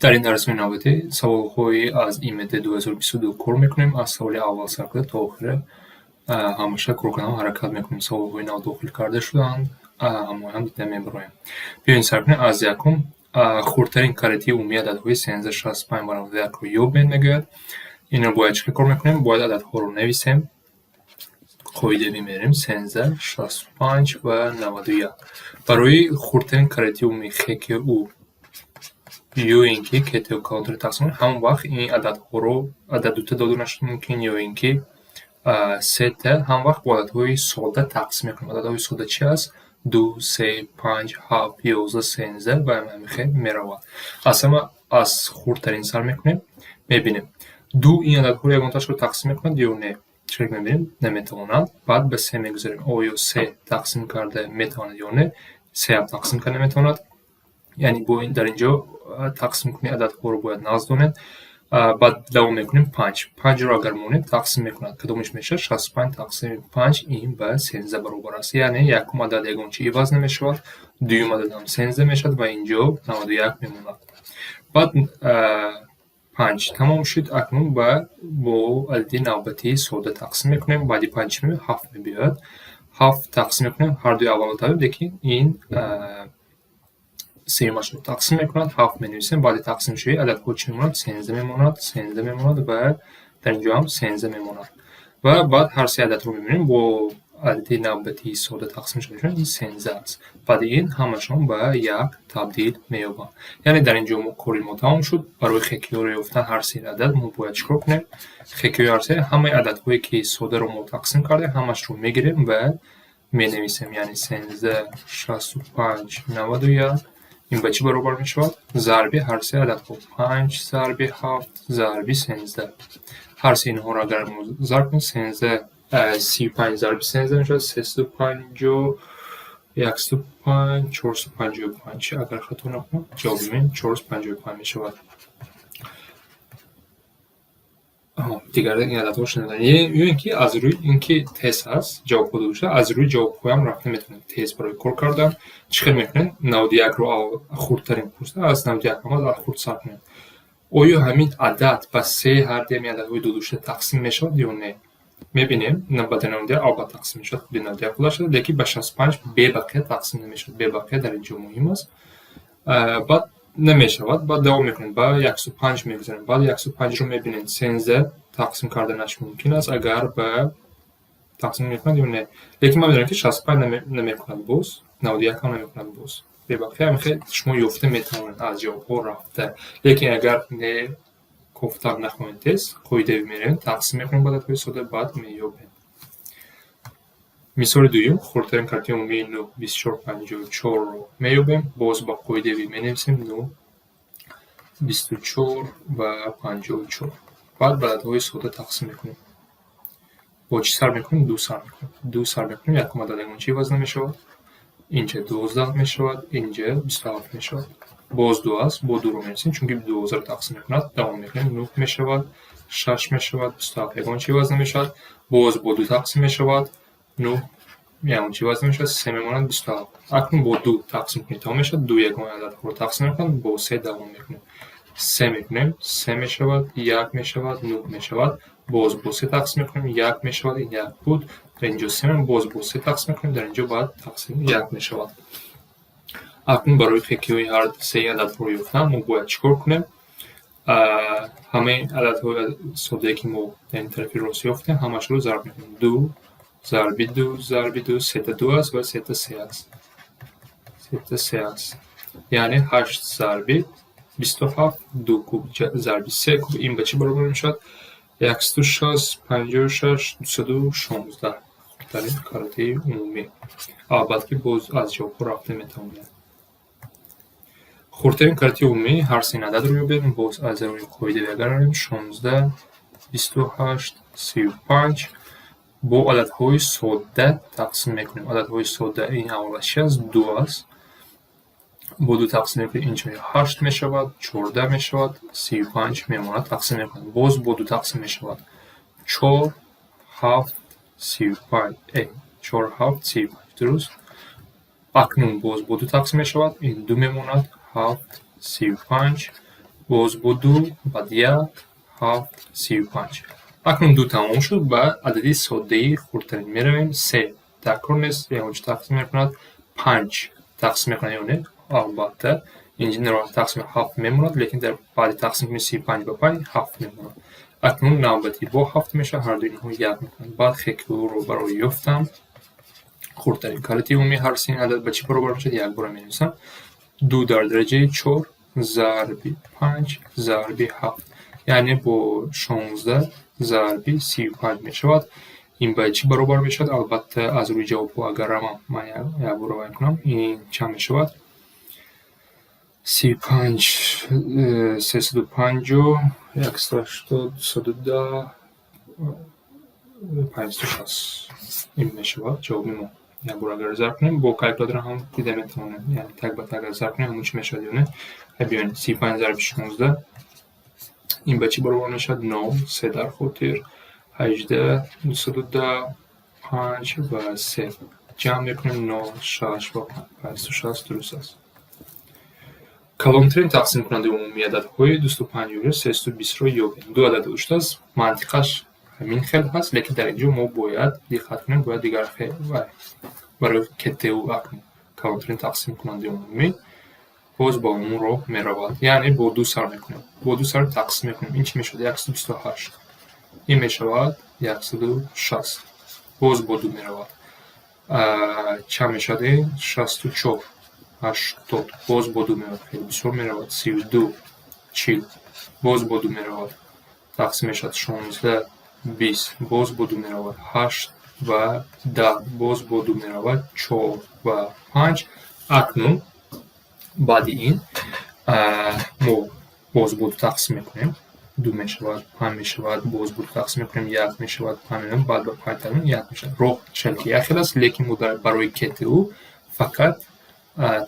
Дар ин дарсҳои навбатӣ саволҳои аз ИМТ 2022 кор мекунем. Аз саволи аввал сар карда то охира ҳамеша кор кардан ҳаракат мекунем. Саволҳои нав дохил карда шудаанд, ҳамоям дида мебароем. Биёед, сар кунем аз якум. Хурдтарин каратии умумии ададҳои 13, 65 ва 91-ро ёбед, мегӯяд. Инро бояд чӣ кор мекунем? Бояд ададҳоро нависем. Қоидавӣ мерем: 13, 65 ва 91. Барои хурдтарин каратии умумии ХКУ ё ин ки КТУ калонтари тақсим, ҳамон вақт ин ададҳоро, адад дута дода нашуд мумкин ё ин ки сета, ҳам вақт бо ададҳои сода тақсим мекунем. Ададҳои сода чи аст? Ду, се, панҷ, ҳафт, 11, 13 ва ҳамин хел меравад. Аз ҳама аз хурдтарин сар мекунем, мебинем, ду ин ададҳоро ягонташро тақсим мекунад ё не. Чӣ мебинем? Наметавонад. Баъд ба се мегузарем. Оё се тақсим карда метавонад ё не? Сеам тақсим карда наметавонад. Яъне бо дар ин ҷо тақсимкунии ададҳоро бояд нағз донед. Баъд давом мекунем: панҷ. Панҷро агар монем, тақсим мекунад. Кадомаш мешавад? 65 тақсими панҷ, ин ба 13 баробар аст. Яъне якум адад ягон чи иваз намешавад, дуюм адад ҳам 13 мешавад ва инҷо 91 мемонад. Баъд панҷ тамом шуд. Акнун бо адади навбатии сода тақсим мекунем. Баъди панҷ чӣ мебиёяд? Ҳафт мебиёяд. Ҳафт тақсим мекунем, ҳардуи аввалро тавем, лекин ин сеюмашро тақсим мекунад. Ҳафт менависем. Баъди тақсимшавӣ ададҳо чӣ мемонад? 13 мемонад, 13 мемонад ва дар ин ҷо ҳам 13 мемонад. Ва баъд ҳар се ададро мебинем, бо адади навбатии сода тақсим шуда, ин 13 аст. Баъди ин ҳамашон ба як табдил меёбанд. Яъне дар ин ҷо кори мо тамом шуд. Барои ХКЮ-ро ёфтан ҳар се адад мо бояд чӣ кор кунем? ХКЮ ҳар се, ҳамаи ададҳое ки содаро мо тақсим кардем, ҳамашро мегирем ва менависем. Яъне 13, 65, 91, ин ба чӣ баробар мешавад? Зарби ҳар се ададҳо: панҷ зарби ҳафт зарби 13. Ҳар се инҳоро агар мо зарб кунем, 13, 35 зарби 13 мешавад 350, 105, 455. Агар хато накунам, ҷавоби ин 455 мешавад. Дигар ин ададҳо шунидан ё ин ки аз рӯи ин ки тест аст, ҷавобҳо дода шуда, аз рӯи ҷавобҳоям рафта метавонед тест барои кор кардан. Чӣ хел мекунед? 91-ро хурдтарин пурсида, аз 91 ҳам аз хурд сар кунед. Оё ҳамин адад ба се ҳарди ҳамин ададҳои додашуда тақсим мешавад ё не? Мебинем, ба 91 албатта тақсим мешавад, худи 91 худаш, лекин ба 65 бебақия тақсим намешавад. Бебақия дар ин ҷо муҳим аст. Баъд намешавад, баъд давом мекунем, ба 105 мегузарем. Баъд 105-ро мебинем, 13 тақсим карданаш мумкин аст, агар ба тақсим мекунад ё не. Лекин ман медонам, ки 65 намекунад, боз 91 ҳам намекунад, боз бебақия. Ҳамин хел шумо ёфта метавонед аз ҷавобҳо рафта. Лекин агар не, кофтан нахоҳед, тез қоидавӣ меравем, тақсим мекунем ба ададҳои сода, баъд меёбем. Мисоли дуюм: хурдтарин каратии умумии нӯҳ, 24, 54-ро меёбем. Боз ба қоидавӣ менависем: нӯҳ, 24 ва 54. Баъд ба ададҳои сода тақсим мекунем. Бо чӣ сар мекунем? Ду сар мекунем. Ду сар мекунем, якум адад ягон чи иваз намешавад. Инҷа 12 мешавад, инҷа 27 мешавад. Боз ду аст, бо дуро менависем, чунки 12-ро тақсим мекунад. Давом мекунем: нӯҳ мешавад, шаш мешавад, 27 ягон чи иваз намешавад. Боз бо ду тақсим мешавад, нӯҳ ягон чи иваз намешавад, се мемонад, 27. Акнун бо ду тақсим кунем, тамом мешавад. Ду ягон ададҳоро тақсим мекунад, бо се давом мекунем. Се мекунем, се мешавад, як мешавад, нӯҳ мешавад. Боз бо се тақсим мекунем, як мешавад, ин як буд, дар инҷо се, боз бо се тақсим мекунем, дар инҷо баъд тақсим як мешавад. Акнун барои ХКЮ-и ҳар сеи ададҳоро ёфтан мо бояд чӣ кор кунем? Ҳамаи ададҳои содае, ки мо дар ин тарафи рост ёфтем, ҳамашро зарб мекунем: ду зарби ду зарби ду, сета ду аст ва сета се аст, сета се аст. Яъне ҳашт зарби 27, ду куб зарби се куб, ин ба чӣ баробар мешавад? 160, 56, 216, хурдтарин каратии умумӣ. Албатта, ки боз аз ҷавобҳо рафта метавонем. Хурдтарин каратии умумии ҳар се ин ададро ёбем. Боз аз рӯи қоидавӣ агар равем: 16, 28, 35, бо ададҳои содда тақсим мекунем. Ададҳои содда ин аввалаш чи аст? Ду аст. Бо ду тақсим мекунем, инҷо ҳашт мешавад, 14 мешавад, 35 мемонад, тақсим мекунем. Боз бо ду тақсим мешавад: чор, ҳафт, 35, чор, ҳафт, 35, дуруст. Акнун боз бо ду тақсим мешавад, ин ду мемонад, ҳафт, 35. Боз бо ду, баъд як, ҳафт, 35. Акнун ду тамом шуд, ба адади соддаи хурдтарин меравем. Се дар кор нест, ягон чиз тақсим мекунад. Панҷ тақсим мекунад ё не? Албатта, инҷо тақсими ҳафт мемонад, лекин дар баъди тақсим кунӣ 35 ба панҷ ҳафт мемонад. Акнун навбати бо ҳафт мешавад, ҳардуи инҳо як мекунанд. Баъд ХКУ-ро барои ёфтам. Хурдтарин калити умумии ҳар се адад ба чӣ баробар мешавад? Як бора менависам. Ду дар дараҷаи чор зарби панҷ зарби ҳафт, яъне бо 16 зарби 35 мешавад. Ин ба чӣ баробар мешавад? Албатта, аз рӯи ҷавобҳо агар равам, ман як бора вай кунам, ин чанд мешавад? 35, 350, 180, 210, 560. Ин мешавад ҷавоби мо. Як бор агар зарб кунем, бо калькулятор ҳам дида метавонем, яъне так ба так зарб кунем, ҳамон чӣ мешавад ё не. Биёед, 35 зарби 16, ин ба чӣ баробар мешавад? Нол, се дар хотир, 18, 210, панҷ ва се. Ҷамъ мекунем: нол, шаш ва 560 дуруст аст. Калонтарин тақсимкунандаи умумии ададҳои 250, 320-ро ёбем. Ду адад доштааст, мантиқаш ҳамин хел ҳаст, лекин дар инҷо мо бояд диққат кунем, бояд дигар барои КТУ. Акнун калонтарин тақсимкунандаи умумӣ боз ба ҳамон роҳ меравад, яъне бо ду сар мекунем, бо ду сар тақсим мекунем. Ин чӣ мешавад? 128. Ин мешавад 160. Боз бо ду меравад. Чанд мешавад ин? 64, 80. Боз бо ду меравад, хеле бисёр меравад. 32, 40. Боз бо ду меравад, тақсим мешавад: 16, 20. Боз бо ду меравад, ҳашт ва 10. Боз бо ду меравад, чор ва панҷ. Акнун баъди ин мо боз бо ду тақсим мекунем. Ду мешавад, панҷ мешавад. Боз бо ду тақсим мекунем, як мешавад, панҷ, баъд ба панҷ тақсим, як мешавад. Роҳ шарики як хел аст, лекин мо барои КТУ фақат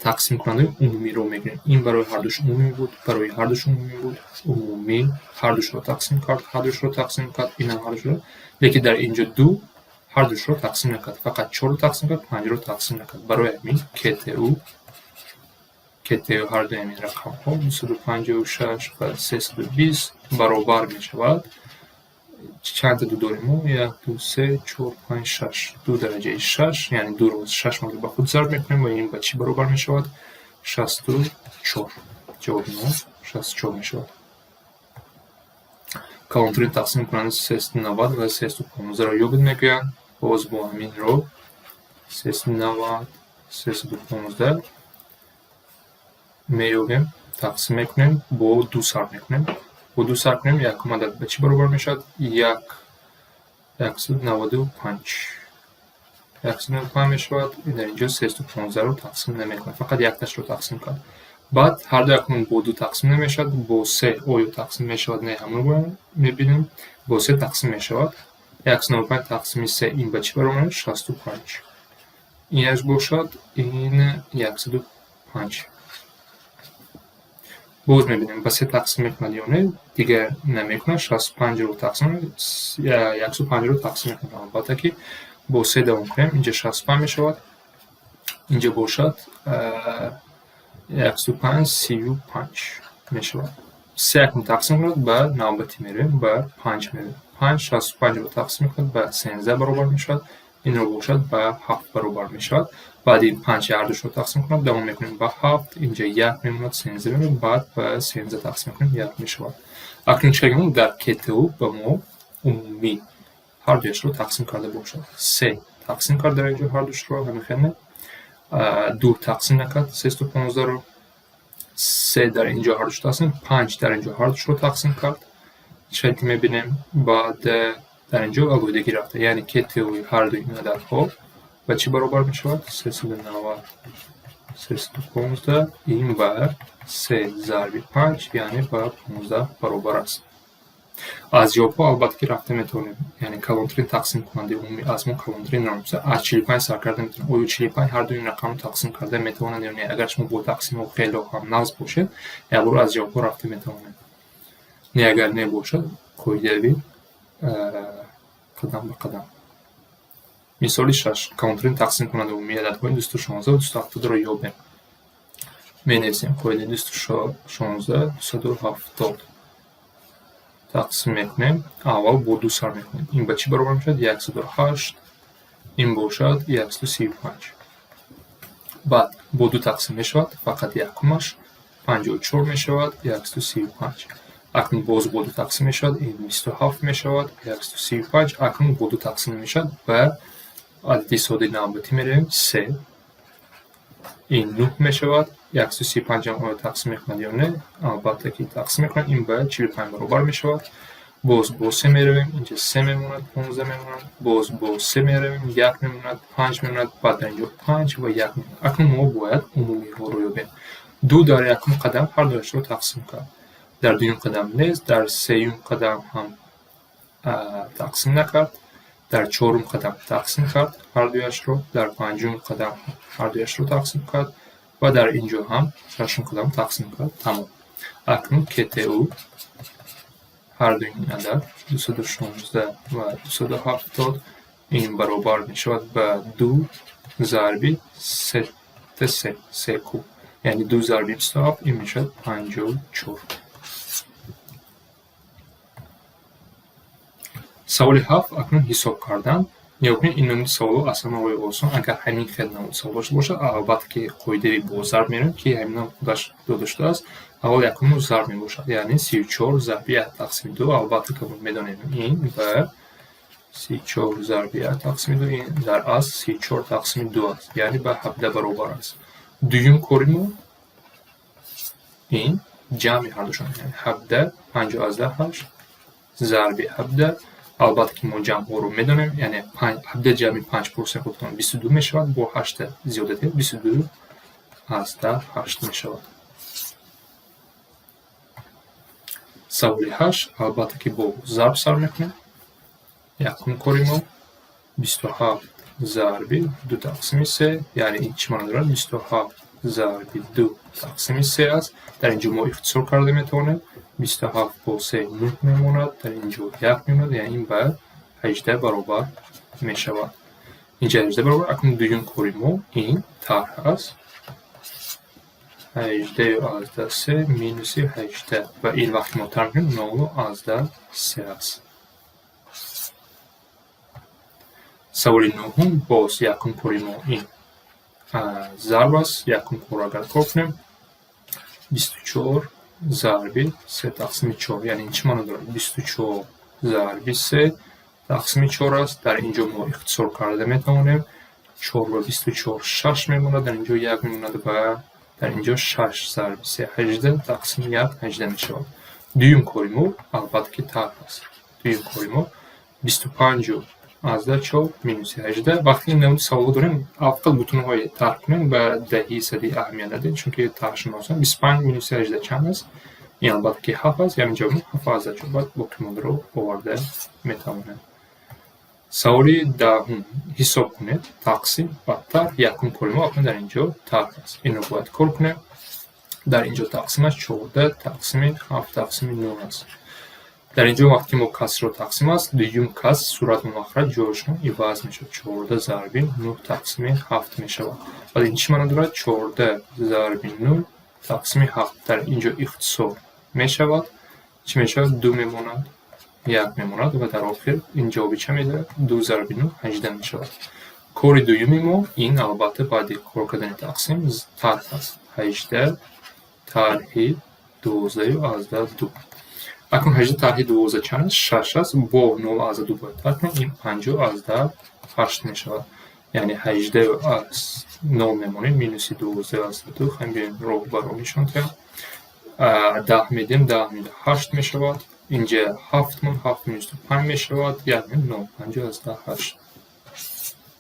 тақсимкунандаи умумиро мегирем. Ин барои ҳардуш умумӣ буд, барои ҳардуш умумӣ буд. Умумӣ ҳардушро тақсим кард, ҳардушро тақсим кард, инам ҳардушро, лекин дар инҷо ду ҳардушро тақсим накард, фақат чорро тақсим кард, панҷро тақсим накард. Барои ҳамин КТУ ҳардуи ҳамин рақамҳо, 256 ва 320, баробар мешавад. Чандта ду дорем мо? Як, ду, се, чор, панҷ, шаш. Ду дараҷаи шаш, яъне дуро шаш маротиба ба худ зарб мекунем ва ин ба чӣ баробар мешавад? 64. Ҷавоби мо 64 мешавад. Калонтарин тақсимкунандаи 390 ва 315-ро ёбед, мегӯянд. Боз бо ҳамин роҳ 390, 315 меёбем, тақсим мекунем, бо ду сар мекунем. Бо ду сар кунем, якум адад ба чӣ баробар мешавад? Як, 195, 195 мешавад. Дар инҷо 315-ро тақсим намекунад, фақат якташро тақсим кард. Баъд ҳарду акнун бо ду тақсим намешавад, бо се оё тақсим мешавад? Не, ҳамонро мебинем. Бо се тақсим мешавад. 195 тақсими се, ин ба чӣ баробар мешавад? 65. Инаш бошад, ин 105. Боз мебинем, ба се тақсим мекунад ё не. Дигар намекунад. 65-ро тақсим, 105-ро тақсим мекунад. Албатта ки бо се давом кунем, инҷа 65 мешавад, инҷа бошад 105, 35 мешавад. Се акнун тақсим кунад, ба навбатӣ меравем, ба панҷ меравем. Панҷ 65-ро тақсим мекунад, ба 13 баробар мешавад. Инро бошад, ба ҳафт баробар мешавад. Баъди панҷ ҳардушро тақсим кунад, давом мекунем ба ҳафт. Инҷа як мемонад, 13 мемонад. Баъд ба 13 тақсим мекунем, як мешавад. Акнун чӣ кардем? Дар КТУ ба мо умумӣ ҳардуяшро тақсим карда бошад. Се тақсим кард дар инҷо ҳардушро, ҳамин хел не? Ду тақсим накард 315-ро, се дар инҷо ҳардушро тақсим, панҷ дар инҷо ҳардушро тақсим кард, чӣ ки мебинем. Баъд дар инҷо алоҳидагӣ рафта, яъне КТУи ҳардуи ин ададҳо ба чӣ баробар мешавад? 390, 315, ин ба се зарби панҷ, яъне ба 15 баробар аст. Аз ҷавобҳо албатта ки рафта метавонем, яъне калонтарин тақсимкунандаи умумӣ аз мо калонтарин намепурсад, аз 45 сар карда метавонем. Оё 45 ҳардуи ин рақамро тақсим карда метавонад ё не? Агар шумо бо тақсимҳо хело ҳам нағз бошед, якбора аз ҷавобҳо рафта метавонед. Не, агар не бошад, қоидави қадам ба қадам. Мисоли шаш: калонтарин тақсимкунандаи умумии ададҳои 216 ва 270-ро ёбем. Менависем қоидаи 216, 270 тақсим мекунем. Аввал бо ду сар мекунем. Ин ба чӣ баробар мешавад? 108, ин бошад 135. Баъд бо ду тақсим мешавад, фақат якумаш 54 мешавад, 135. Акнун боз бо ду тақсим мешавад, ин 27 мешавад, 135. Акнун бо ду тақсим мешавад, ба адади содаи навбатӣ меравем, се. Ин 9 мешавад, 135-ам оё тақсим мекунад ё не? Албатта, ки тақсим мекунад, ин ба 45 баробар мешавад. Боз бо се меравем, инҷа се мемонад, 15 мемонад. Боз бо се меравем, як мемонад, панҷ мемонад, баъд дар инҷо панҷ ва як мемонад. Акнун мо бояд умумиҳоро ёбем. Ду дар якум қадам ҳар дуяшро тақсим кард. Дар дуюм қадам нест, дар сеюм қадам ҳам тақсим накард, дар чорум қадам тақсим кард ҳар дуяшро, дар панҷум қадам ҳар дуяшро тақсим кард ва дар ин ҷо ҳам шашум қадам тақсим кард. Тамом. Акнун КТУ ҳар дуи ин адад, 216 ва 270, ин баробар мешавад ба ду зарби сета се, се куб, яъне ду зарби 27, ин мешавад 54. Саволи ҳафт, акнун ҳисоб кардан. Нигоҳ кунед, ин намуди саволҳо аз ҳама роҳи осон. Агар ҳамин хел намуди савол дошта бошад, албатта, ки қоидаи бо зарб меравем, ки ҳаминам худаш дода шудааст. Аввал якуму зарб мебошад, яъне 34 зарби як тақсими ду. Албатта, ки медонем, ин ба 34 зарби як тақсими ду, ин дар асл 34 тақсими ду аст, яъне ба 17 баробар аст. Дуюм кори мо ин ҷамъи ҳардушон, яъне 17, 5,8 зарби 17. Албатта, ки мо ҷамъҳоро медонем, яъне 17 ҷамъи панҷ, пурсем худтон, 22 мешавад, бо ҳашта зиёда диҳед, 22,8 мешавад. Саволи ҳашт, албатта, ки бо зарб сар мекунем. Якум кори мо 27 зарби ду тақсими се, яъне ин чӣ маъно дорад? 27 зарби ду тақсими се аст. Дар ин ҷо мо ихтисор карда метавонем. 27 бо се нӯҳ мемонад, дар ин ҷо як мемонад, яъне ин ба 18 баробар мешавад. Инҷа 18 баробар. Акнун дуюм кори мо ин тарҳ аст. 18,3 минуси 18 ва ин вақте мо тарҳ мекунем, 0,3 аст. Саволи нӯҳум, боз якум кори мо ин зарб аст. Якум корро агар кор кунем, 24 зарби се тақсими чор, яъне ин чӣ маъно дорад? 24 зарби се тақсими чор аст. Дар ин ҷо мо ихтисор карда метавонем. Чор ва 24 шаш мемонад, дар ин ҷо як мемонад ва дар ин ҷо шаш зарби се 18, тақсими як 18 мешавад. Дуюм кори мо, албатта, ки тарҳ аст. Дуюм кори мо 25,4 минуси 18. Вақте ин намуди саволҳо дорем, фақат бутунҳои тарҳ кунем, ба даҳи сади аҳамият надиҳем, чунки тарҳшон осон. 25 минуси 18 чанд аст? Ин, албатта, ки ҳафт аст, яъне ҷавоби 7,4. Баъд боқимондаро оварда метавонем. Саволи даҳум, ҳисоб кунед, тақсим ва тарҳ. Якум кори мо акнун дар ин ҷо тарҳ аст. Инро бояд кор кунем. Дар ин ҷо тақсим аст, 14 тақсими ҳафт тақсими нӯҳ аст. Дар ин ҷо вақте ки мо касрро тақсим аст, дуюм кас сурату махраҷ ҷояшон иваз мешавад. 14 зарби нӯҳ тақсими ҳафт мешавад. Баъд ин чӣ маъно дорад? 14 зарби нӯҳ тақсими ҳафт, дар ин ҷо ихтисор мешавад. Чӣ мешавад? Ду мемонад, як мемонад ва дар охир ин ҷавоби чӣ медиҳад? Ду зарби нӯҳ 18 мешавад. Кори дуюми мо ин, албатта, баъди кор кардани тақсим тарҳ аст. 18 тарҳи 12,2. Акнун 18 тарҳи 12 чанд аст? Шаш аст. Бо 0,2 бояд тарҳ кунем, ин 5,8 мешавад. Яъне 18 аз нол мемонем, минуси 12,2. Хем биёем, роҳ ба роҳ нишон диҳам. 10 медиҳем, 10 минус ҳашт мешавад. Инҷа ҳафт мон, ҳафт минус ду панҷ мешавад, як нол, 5,8.